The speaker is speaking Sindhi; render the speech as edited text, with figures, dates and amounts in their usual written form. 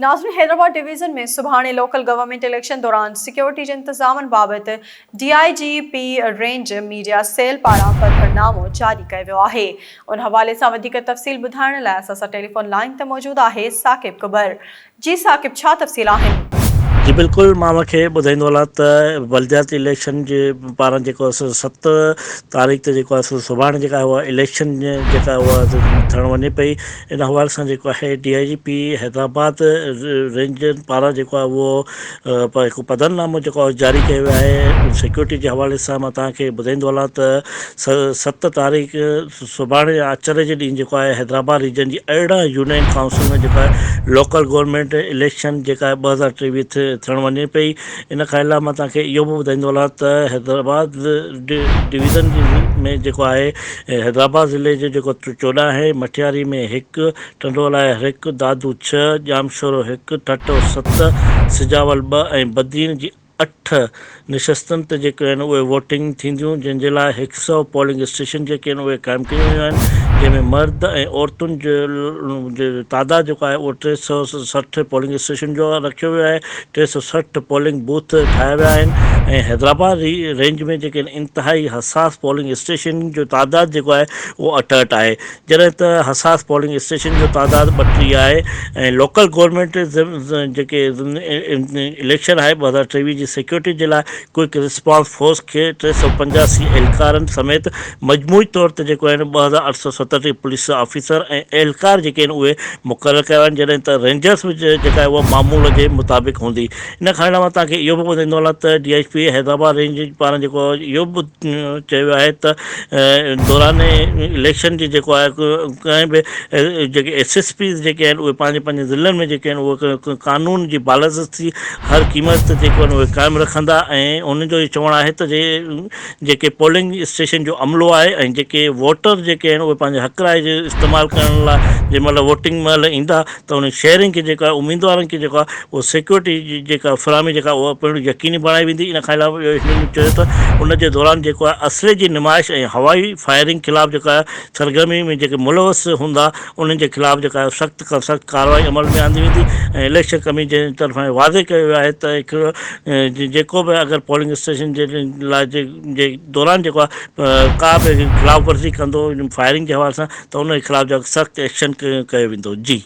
ناظرين حيدرآباد ڊويزن ۾ سڀاڻي لوڪل گورنمينٽ اليڪشن دوران سيڪيورٽي جي انتظامن بابت D I G P range media cell پاران پڌرنامو جاري ڪيو ويو آهي ان حوالي سان وڌيڪ تفصيل ٻڌائڻ لاء اسان سان ٽيليفون لائين تي موجود آهي ثاقب ڪٻر جي ثاقب ڇا تفصيل آهن؟ جي بلڪل مان اوهان کي ٻڌائيندو هلان ته بلدياتي اليڪشن جي پاران جيڪو آهي سو ست تاريخ تي جيڪو آهي سو سڀاڻي جيڪا آهي اها اليڪشن جيڪا اها ٿيڻ وڃي پئي ان حوالي سان جيڪو آهي D I G P Hyderabad ranger پاران جيڪو آهي اهو هڪ پڌرنامو جيڪو آهي جاري ڪيو ويو آهي سيڪيورٽي جي حوالي سان مان توهان کي ٻڌائيندو هلان ته ست تاريخ سڀاڻي آچر جي ڏينهن جيڪو آهي حيدرآباد ريجن جي 18 يونين ڪائونسل ۾ جيڪو آهي لوڪل گورنمينٽ اليڪشن جيڪا آهي 2023 ٿيڻ وڃي پئي ان کان علاوه مان توهان کي اهو به ٻڌائيندو هلان ته حيدرآباد ڊويزن ۾ جيڪو آهي حيدرآباد ضلعي جو جيڪو 14 آهي مٺياري ۾ هڪ، ٽنڊو الهيار هڪ، دادو ڇهه، ڄامشورو هڪ، ٺٽو ست، سجاول ٻه ۽ بدين جي اٺ نشستن تي جيڪي آهن اهي ووٽنگ ٿينديون جنهن جي لاء هڪ سئو پولنگ اسٽيشن جيڪي آهن اهي قائم ڪيون ويون آهن جنهن ۾ مرد ۽ عورتن جو تعداد جيڪو آهي اهو 360 پولنگ اسٽيشن جو رکيو ويو آهي 360 پولنگ بوٿ ٺاهيا ويا آهن ۽ حيدرآباد رينج ۾ جيڪي آهن انتهائي حساس پولنگ اسٽيشن جو تعداد جيڪو آهي اهو 68 آهي جڏهن ته حساس پولنگ اسٽيشن جو تعداد 32 آهي ۽ لوڪل گورنمينٽ جيڪي اليڪشن آهي 2023 جي سيڪيورٽي جي لاء ڪوئڪ رسپانس فورس کي 385 اهلڪارن سميت مجموعي طور تي جيڪو آهن 2837 پوليس آفيسر ۽ اهلڪار جيڪي آهن اهي مقرر ڪيا ويا آهن جڏهن ته رينجرز به جيڪا آهي اها معمول جي مطابق هوندي ان کان علاوه توهان کي اهو به ٻڌائيندو هلان ته D I P Hyderabad range پاران جيڪو اهو به چيو ويو آهي ته دوران اليڪشن جي جيڪو آهي ڪنهن به جيڪي ايس ايس پيز جيڪي آهن اهي پنهنجي پنهنجي ضلعن ۾ جيڪي آهن اهي قانون جي بالادستي هر قيمت تي جيڪو آهن اهي قائم رکندا ۽ انهن جو اهو چوڻ آهي ته جيڪي پولنگ اسٽيشن جو عملو آهي ۽ جيڪي ووٽر جيڪي آهن اهي پنهنجي حق راء جو استعمال ڪرڻ لاء جنهن مهل ووٽنگ مهل ايندا ته انهن شهرين کي جيڪو آهي اميدوارن کي جيڪو آهي اهو سيڪيورٽي جي جيڪا فراهمي جيڪا اها پڻ يقيني بڻائي ويندي ان کان علاوه اهو هنن چيو ته ان جي دوران جيڪو آهي اسلحي جي نمائش ۽ هوائي فائرنگ خلاف جيڪو آهي سرگرمي ۾ جيڪي ملوث هوندا انهن جي خلاف جيڪا آهي سخت کان سخت ڪارروائي عمل ۾ آندي ويندي ۽ اليڪشن ڪميشن جي طرفان واضح ڪيو ويو آهي ته هڪ جيڪو به اگر پولنگ اسٽيشن جي لاء جي دوران جيڪو آهي ڪا به خلاف ورزي ڪندو فائرنگ جي حوالي سان ته ان جي خلاف جيڪو سخت ايڪشن ڪيو ويندو جي.